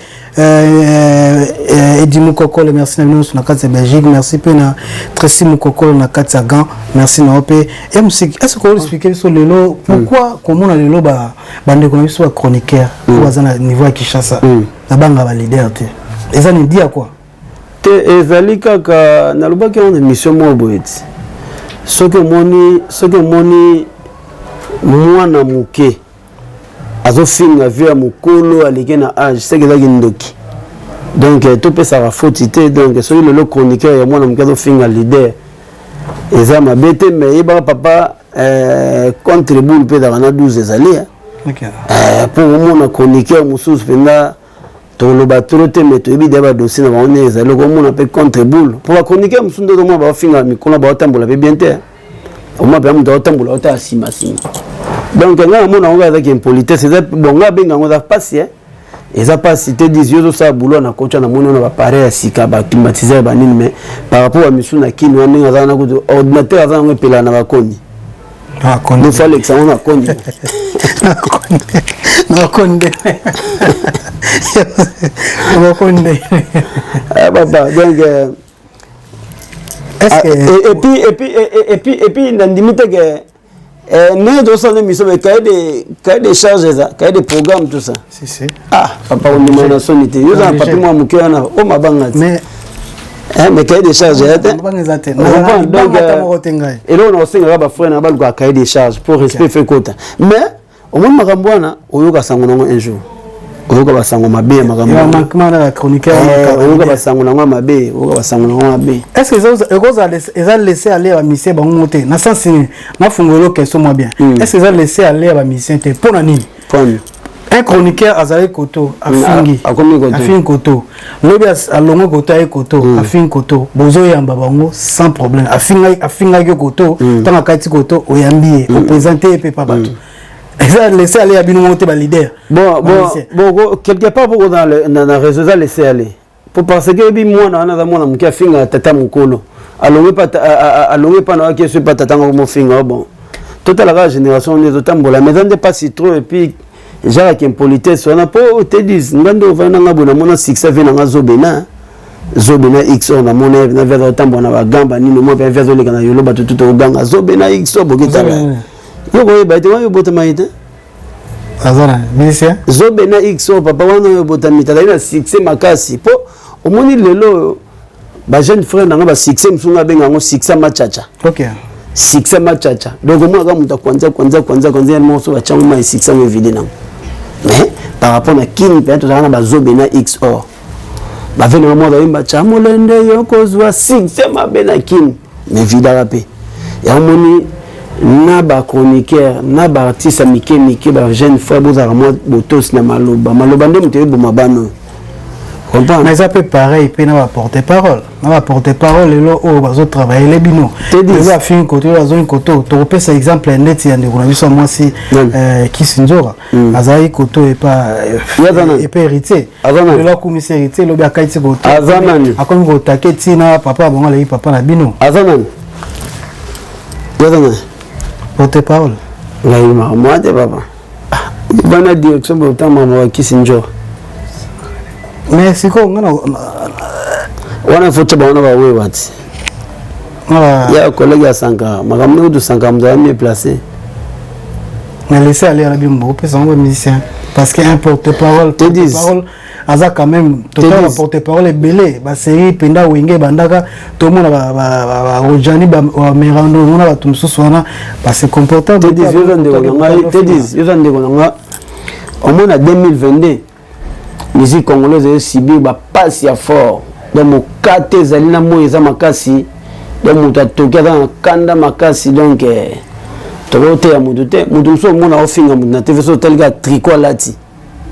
Edi Mukokole, merci na bino nyonso na kati ya Belgique. Merci mpe na Tracy Mukokole na kati ya Gand, merci na yo mpe ya musiki. Est ce que oexplique biso lelo pourquoi komona lelo bandeko na biso bachroniqueur oyo baza na niveau ya Kinshasa nabanga baleader te? Eza ni dia quoi? Te, ezali kaka nalobaki yango na émission moko boye ti soki omoni mwana moke azofinga vie ya mokolo aleki na age, seke ezaki ndoki. Donc topesaka foti te. Donc soki lelo chroniqueur ya mwana moke azofinga leader, eza mabe te, mais yebaka papa, contre boule mpe ezalaka na 12 ezali. Mpo omona chroniqueur mosusu mpenza, toloba trop te, mais toyebi deya badossier na bango ndenge ezali. Okomona mpe contre boule mpo bachroniqueur mosusu nde ozomona baofinga mikolo, baotambola mpe bien te. Omona mpenza moto aotambola, otala nsima nsima. Donc ngai namona yango azaki impolitesse. Eza bon, ngai abenga yango eza pasi, eza pasi te. Disi yo ozosala boulot na kotya, namoni wana bapareil ya sika, baclimatiseur, banini, mais par rapport ya misu na Kini wana, ndenge aza na kutu ordinateur aza yango epelaka na bakoni, nofo alekisa yango na koni. Nakonde, nakonde. Papa, donc est-ce que et puis nandimi te ke ndenge tozosala nde mission, mais cahier de charge eza cahier de programme, tout ça. Si, si. Ah papa, ondima na soni te, yo oza na papier mwa moke wana o mabanga ti. Mais mais cahier de charge eza te. Mabanga eza te. Donc ata moko te ngai. Eloko na kosengaka bafrère na balukaka cahier de charge pour respect fe kota. Mais omoni makambo wana, oyoka sango nango un jour, oyoka basango mabe ya makambo. Manquement na chroniqueur. Oyoka basango nango ya mabe, oyoka basango nango mabe. Est ce que ekozala eza laisser aller ya bamusicien bango mo te? Na sens nini? Nafungoli question mwa bien. Est ce que eza laisser aller ya bamusicien te? Mpo na nini? Un chroniqueur azali koto, afingi, afingi koto, lobi alongwe koto, aye koto, afingi koto, bozoyamba bango sans problème. Afingaki koto, ntango akati koto, oyambi ye, oprésente ye mpe pa bato. Eza laisser aller ya bino moko te, baleader? Bon, quelque part poko na réseau eza laisser aller po parce que ebi mwana wana aza mwana moke, afingaka tata mokolo, alongwe mpa na waki eso epa tata ngo mofinga. Bon, totalaka génération nde ezotambola, mais eza nde mpasi trop. Et puis genre impolitesse wana, mpo te dis nga nde ovandi nanga boye, namona succès ve nanga zobena zobena x oyo namona na vi aza kotambola na bagamba nini, omoi mpe vi azoleka na yolo, bato tuta koganga zobena x oyo boketala. Yo koyeba ete wana yo botama ye te. Aza na musicien. Zobena X oyo papa wana oyo botami azali na succès makasi, mpo omoni lelo oyo bajeune frère nanga basuccès mosusu nga abenga yango succès machacha. Succès machacha, donc omonaka moto akwanza kwanza kwanza kwanza, ye moko so batiango mai, succès yango evide nango. Mais par rapport na kini mpenza, tozalaka na bazobena X or bavenaka moko bayemba tya molende yo kozwa succès mabe na kini, mais vidaka mpe yango. Moni na bachroniqueur na baartiste ya mike mike, bajeune frère, bozalaka mwa botosi na maloba. Maloba nde moto eyeboma bana oyo, comprendre. Mais eza mpe pareil mpe na baporte parole, na baporte parole lelo oyo bazotravaille bino. Lelo afingi koto, oyo azongi koto. Tokopesa exemple neti ya ndeko na biso ya mwasi Kisi Nzora. Azalaki koto epa epa Héritier. Lelo akumisi Héritier, elobi akaiti koto. Aza nani? Akomi kotake ntina papa bango, aleki papa na bino. Aza nani? Aza nani? Porte parole. Ngai makambo te, papa. Bana direction bota makambo ya Kisi Nzora. Mais sikoyo nga wana fo tia bango na bawewa ti ya collègue ya Sankara. Makambo ndenge kutu Sankara moto aza mieux placé. Na laisser aller na bino, bopesa yango musicien, parce que un porte-parole, porte-parole aza quand même total. Baporte-parole ebele, basérie mpenza Wenge ebandaka, tomona barojani, bamerando, omona bato mosusu wana base comporter. Yoza ndeko na ngai, Tedis, yoza ndeko na nga. Omona 2022, musique congolaise ezosubir bapasi ya fort. Donc mokate ezali na moi, eza makasi. Donc moto atoki, aza na kanda makasi. Donc tokoteya motu te. Motu mosusu omona ofinga motu na TV, so otali kaka tricot alati,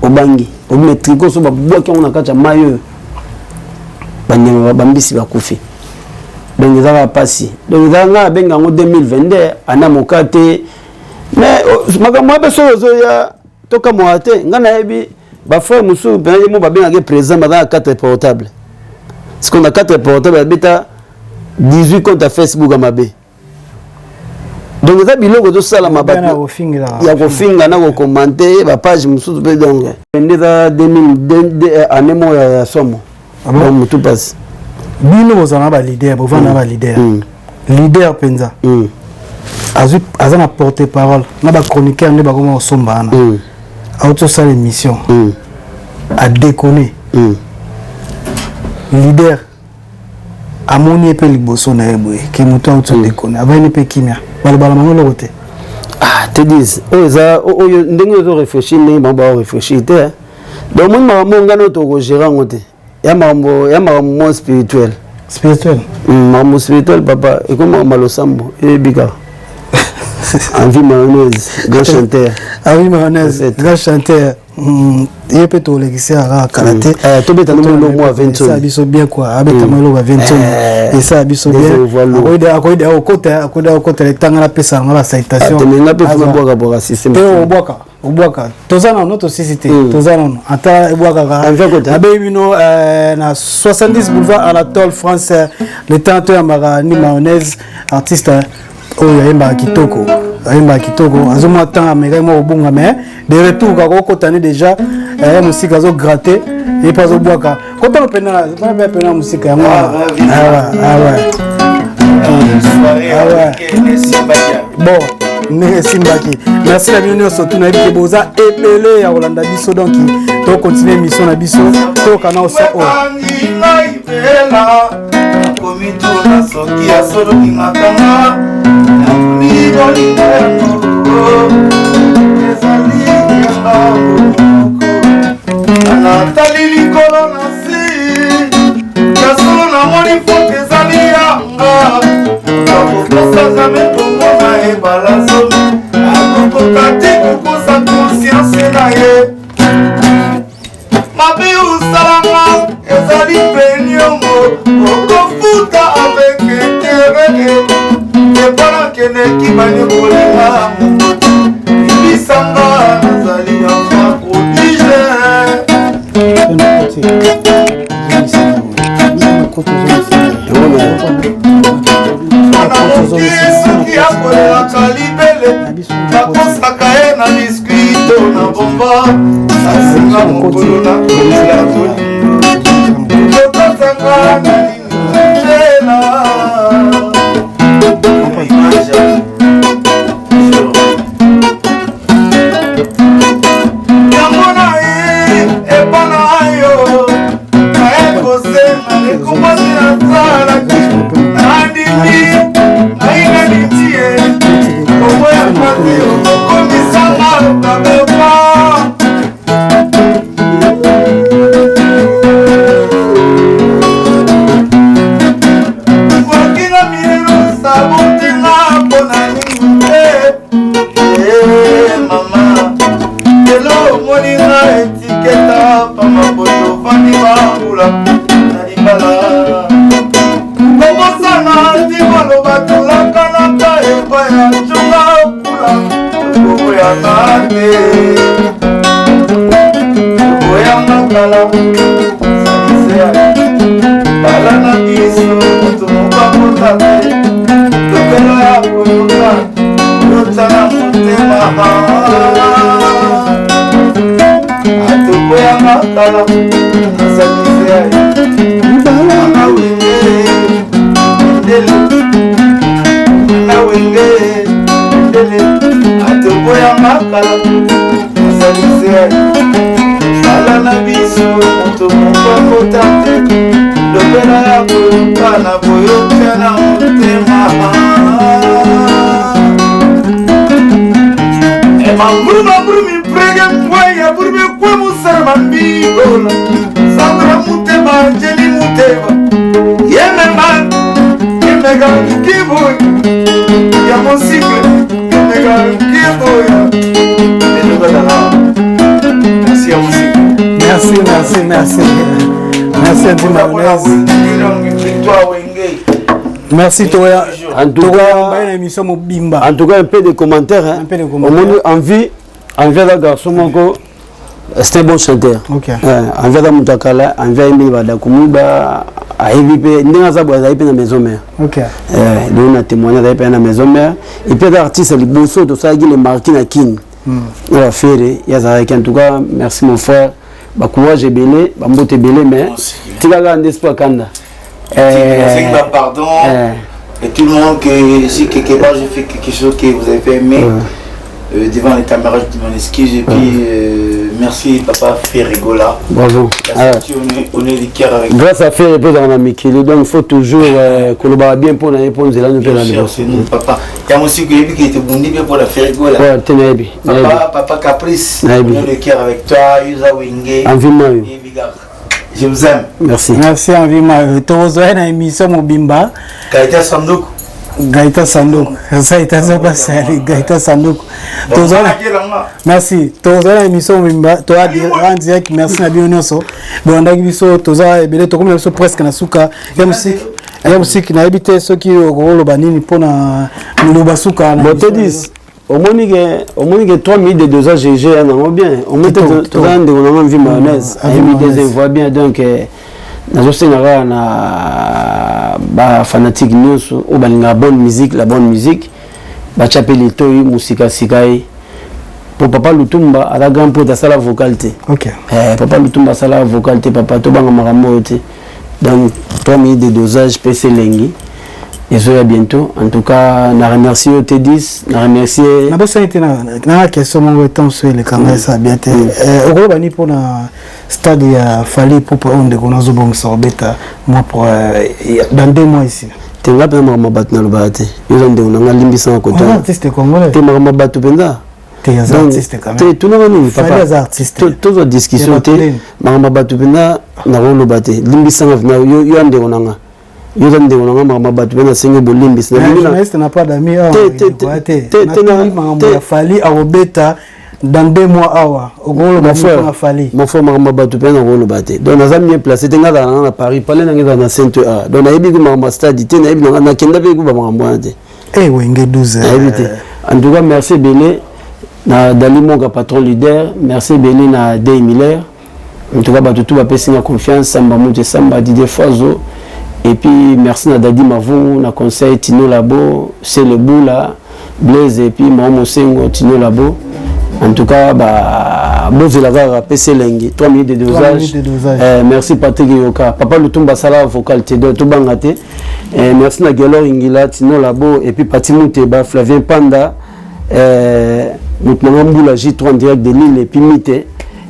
obangi obime tricot. So babwaki yango na kati ya mai oyo, banyama bambisi bakufi. Donc eza kaka mpasi. Donc eza ngai abenga yango 2022 ana moka te. Mais makambo wana mpe soki ozoya, tokamwaka te. Ngai nayebi bafrère mosusu mpena ye mo babengaki président, baza na 4 portable. Sikoyo na 4 portable abeta 18 compte ya Facebook ya mabe. Donc eza biloko ezosalama ya kofinga na kocommenter bapage mosusu mpe. Donc nde eza 2000 année moko ya somo. Donc motu mpasi. Bino bozala na baleader, bovanda na baleader. Leader mpenza azwi, aza na porte parole na bachroniqueur nde bakoma kosomba wana. Auti osala émission, adéconner. Leader amoni ye mpe liboso na ye boye ke moto auti odéconner, avandi mpe kimia, balobala bango eloko te. Ah, Tedis, oyo eza oyo ndenge ozo réfléchir, ndenge bango bao réfléchir te. Donc omoni makambo ngana oyo tokogérer yango te, ya makambo ya makambo mo spirituel. Spirituel. Makambo spirituel, papa. Ekomi makambo ya losambo, eyebi kaka Envie Mayonnaise, grand chanteur. Envie Mayonnaise, grand chanteur. Ye mpe tolekisi kaka kala te. Tobeta no molo mwa 20. Biso bien quoi, abeta molo ba 20, esala biso bien. Akoyede akokota, akoyede akokota etanga, napesa yango basalutation. Temenga mpe funa bwaka bwaka système. Te, obwaka obwaka, toza nano tosisi te, toza nano ata ebwakaka. Abeyi bino na 70 boulevard Anatole France. Le temps toyambaka ni Mayonnaise, artiste oyo ayembaka kitoko, ayembaka kitoko. Azomwa temps, amekaki mwa kobonga, mais de retour kaka okotani déjà ya mosika, azogratte ye mpe azobwaka kotanga pena pena mosika yango. Awa bon, ndenge esimbaki. Merci na bino nyonso. Tu nayebi ke boza ebele ya kolanda biso. Donc tocontinue émission na biso, toyoka osa oyo. Komituna soki ya solo lingakanga, natuni bolingo yango ezali yanga moko. Natali likolo na si ya solo, namoni faute ezali yanga. Akokosa jamais komona ebala zomi, akokoka te kokosa conscience na ye. Mabe osalanga ezali mpe niongo, okofuta avec intérêt. Epa nakendeki banyokolinga mokoti, libisanga, nazali enfant prodige. Mwana moke soki akolelaka libele, bakosaka ye na biscuit to na bomba. Asinga mokolo na kolela bolingo, tokosanga na nini nzela. Ekombasi nasalaki nandimi ngai naliti ye koboya pasi okomisanga babepa. Wakinga milelo sabotenga mpona nini te eh, mama lelo omoni nga etiketa pamba po tofandi bambula na libala kobosana ti maloba tolakanaka epai ya nconga pula tokoboyanga te tokoyanga kala salisea bala na biso moto moko akota te tokela ya koyoka oyota na motema atokoyanga kala nasalisea na wenge ndele na wenge ndele atokoyanga kala nasalisea bala na biso moto moko akota te lobela ya koyoka na boyoka na motema. Maburu maburu mimprege mpweya buru mekwe musala mambigola Sandra Muteba Angeli Muteba Yemema Yemega Kiboy Ya mon cycle Yemega Kiboy. Merci à vous. Merci, merci, merci. Merci Andy Mayonnaise. Victoire Wenge. Merci Toya. En tout Toya cas- mbaye na émission mobimba. En tout cas, un peu de commentaires. Hein. Un peu de commentaires. Omoni envie, envie d'un garçon moko, c'est un bon chanteur. Ok. Envie d'un mutakala, envie ayembi badakumu ba ayebi pe ndenge aza boye azali pe na maison mère. Ok. Donc na témoigné azali pe na maison mère. Et puis aza artiste ya liboso tosalaki le marquis na Kin. Oyo afere ye azalaki. En tout cas, merci mon frère. Ba courage ebele, ba mbote ebele mais tikaka nde espoir kanda. Merci, bah, pardon. Eh. Et tout le monde, que si quelque part j'ai fait quelque chose que vous avez fait aimer, devant les caméras, je m'en excuse. Et puis, merci papa Ferrigola. Bravo. Parce que tu on est du cœur avec Grâce à Ferre mpe ezalaka na mikili, donc il faut toujours kolobaka bien mpo na ye mpo nzela no mpe na Bien sûr, liboso. c'est nous, papa. Il y a mon qui qui était bon bien pour la Ferrigola. Ouais, te nayebi nayebi. Papa, papa Caprice, Nayebi. on est de cœur avec toi, Yusa Wenge. Envie mayo. Et Bigard. Je vous aime. Merci. Merci Envie Mayo. Tokozwa na émission mobimba. Gaëtan Sandouk. Gaëtan Sandouk. Ça itaza pas ça Gaëtan Sandouk. Tozwa na Merci. Toza na émission mobimba, toza en direct. Merci na bino nyonso. Bolandaki biso toza ebele tokomi na biso presque na suka ya musique. Ya musique nayebi te soki okoloba nini mpona moloba suka na Bon, émission. Tedis, omoni ke 3 minutes de dosage GG ya nango bien. Omoni te Kitoko, toza ndeko nango Envie Mayonnaise. Envie Ayebi Mayonnaise. deuxième voix bien donc nazosenga kaka na bafanatique nyonso oyo balingaka bonne musique, la bonne musique, batya mpe litoi mosikasika ye po papa Lutumba aza grand pote asala vocal te. Papa Lutumba asala vocal te, papa tobanga makambo oyo te. Donc 3 minutes de dosage mpe selengi ezoya bientôt. En tout cas na remercie yo T10, na remercie. Nabosani te na question moko etanso elekanga esa bien te. Okoloba nini mpona stade ya Fally Ipupa oyo ndeko nazobongisa kobeta mois pour dans 2 mois ici? Te, nga mpenza makambo ya bato nalobaka te. Yo oza ndeko na nga, limbisanga Oza kota. artiste congolais. Te, makambo ya bato mpenza. Te, aza Donc, artiste quand te même. tunaka nini? Fally aza artiste. Tozwa discussion Ya te. bato nini? Makambo ya bato mpenza nakoloba te, limbisanga mpenza. Yo ya ndeko na nga, yo oza ndeko na nga, makambo ya bato mpe nasengi bolimbisi. Mais journaliste n'a pas d'amis awa. Te, te, ndeko ya te. te, te, Natuni makambo ya Fally akobeta dans 2 mois awa, okoloba Mon nini frère, mpona Fally? Mon frère, makambo ya bato mpe nakoloba te. Donc naza mieux placé te. Nga azala nanga na Paris, pale nanga ezala na Sainte A, donc nayebi ku makambo ya stade te. Nayebi nanga nakenda mpe ku bamakambo wana te. Eh, Wenge 12. Nayebi te. En tout cas, merci ebele na Dali Moka, patron leader. Merci ebele na Day Miller. En tout cas, bato tu bapesi nga confiance, Samba Moute Samba, Didier Foizo, et puis merci na Dadi Mavungu na conseil, Tino Labo, Seleboula Blaise et puis Mao Mosengo, Tino Labo. En tout cas, ba bozela kaka pese elengi 3 minutes de 3 dosage. Minutes de dosage. Merci Patrick Yoka, papa Lutumba asala vocal te, donc tobanga te. Merci na Gelor Ingila, Tino Labo et puis Pati Muteba, Flavien Panda, moto nanga Mbula J3 en direct de Lille et puis Mite.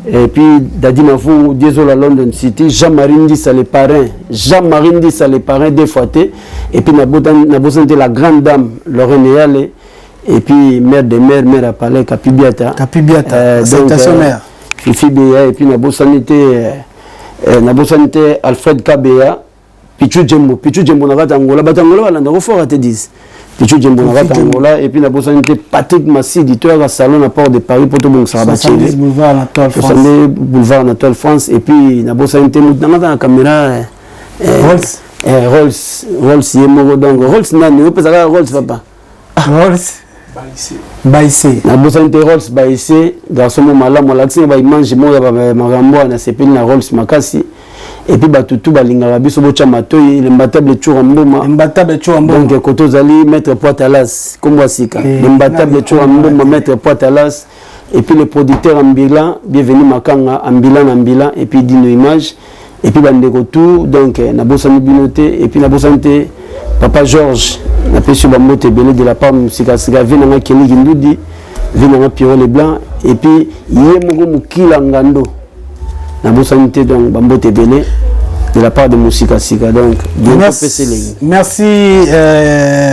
Et puis Dadi Mavungu, Diezola London City, Jean-Marie Ndissa le parrain, Jean-Marie Ndissa le parrain des fois et puis nabosani te la grande dame Lorraine Eyale, et puis mère de mère, mère à palais, Kapi Biata. Kapi Biata, salutations mère. Fifi Beya, et puis nabosani te nabosani te Alfred Kabeya, Pichu Djembo, Pichu Djembo na kati Angola, bato Angola balanda ko fort te 10. Pichu Djembo na kati Angola, et puis nabosani te Patrick Massidi, to yaka salon na port de Paris po tobongisaka bachele. Boulevard Anatole France. Boulevard Anatole France, et puis nabosani te mutu nanga na caméra Rolls. Rolls, Rolls ye moko donc Rolls nani opesaka Rolls papa. Rolls Baissé. Nabosani te Rolls Baissé, garçon mo malamu alakisi nga ba image moko ya makambo wana, nasepeli na Rolls makasi. Et puis bato tu balingaka biso, botya matoi, l'imbattable Tshoura Mboma. L'imbattable Tshoura Mboma. Donc koto ozali maître Poitalas, kombo ya sika. L'imbattable Tshoura Mboma, maître Poitalas, et puis le producteur Ambilan, bienvenu Makanga, Ambilan Ambilan, et puis Dino Image, et puis bandeko tout, donc nabosani bino te, et puis nabosani te papa Georges, napesi yo bambote ebele de la part sikasika, vie nanga Kenny Kindudi, vie nanga Pierrot Leblanc, et puis ye moko Mokila Ngando, nabosani te, donc bambote ebele de la part de Mosika Sika, donc merci, merci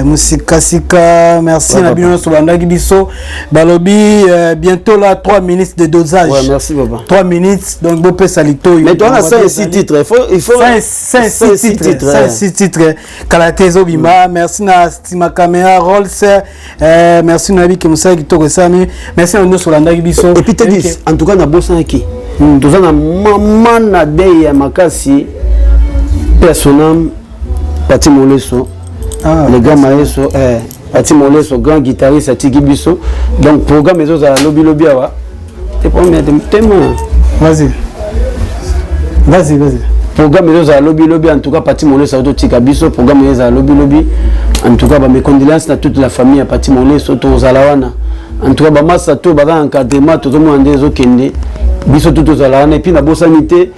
Mosika Sika, merci na bino nyonso bandaki biso balobi bientôt là 3 minutes de dosage. Ouais, merci papa. 3 minutes, donc bopesa litoyi. Mais toi on a 5 6 titres, il faut 5 6 titres, 5 6 titres kala te ezobima. Merci na stima caméra Rolls, merci na yebi ke mosala kitoko esalami. Merci na nyonso olandaki biso. Et puis Tedis, en tout cas nabosanaki, toza na mama na dei ya makasi, paix à son âme, Pati Moleso, le grand maestro, Pati Moleso, grand guitariste, atiki biso. Donc programme ezozala lobi lobi awa te, problème tema. Vas-y, vas-y, vas-y. Programme ezozala lobi lobi. En tout cas Pati Moleso azotika biso, programme ezala lobi lobi. En tout cas bames condoléances na toute la famille ya Pati Moleso. Tozala wana, en tout cas bamasa to baza na encadrement, tozomona nde ezokende, biso tu tozala wana. Et puis nabosani te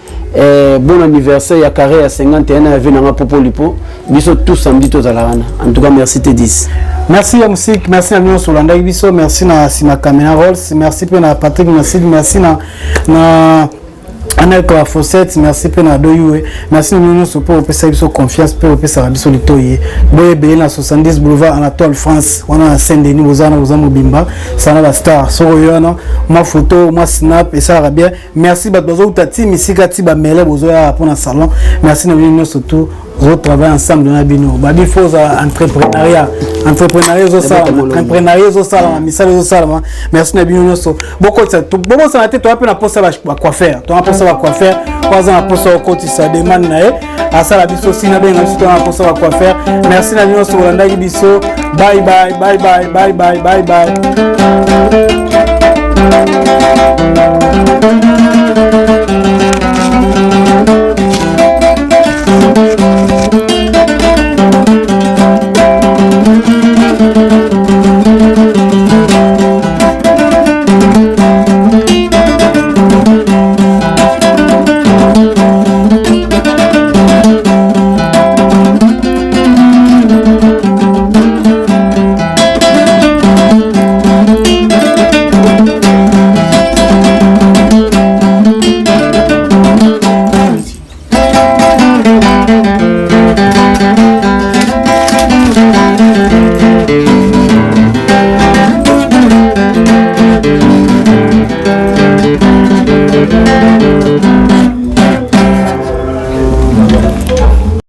bon anniversaire ya carré ya 51 ya vie nanga Popo Lipo, biso tout samedi tozala wana. En tout cas merci T10. Merci ya musique, merci na nyonso olandaki biso, merci na nsima caméra Rolls, merci mpe na Patrick Masidi, merci na Anel Fawcett, merci mpe na Doyue, merci na bino nyonso mpo opesa biso confiance mpe opesaka biso litoyi. Boye ebele na 70 boulevard Anatole France wana na Saint Denis, boza wana, boza mobimba sana bastar. Soko oyo wana mwa photo, mwa snap esalaka bien. Merci bato bazouta ti misika ti bamele bozoyaka mpona salon. Merci na bino nyonso, tu ozotravaille ensemble na bino babi fo oza entrepreneuriat, entrepreneuriat ezosalama, entrepreneuriat ezosalama, misala ezosalama. Merci na bino nyonso. Bokotisa, bobosana te, toya mpe na posa bacoiffeur, toya na posa bacoiffeur po aza na posa okotisa demande na ye, asala biso si nabenga biso, toya na posa bacoiffeur. Merci na bino nyonso bolandaki biso. Bye bye, bye bye, bye bye, bye bye.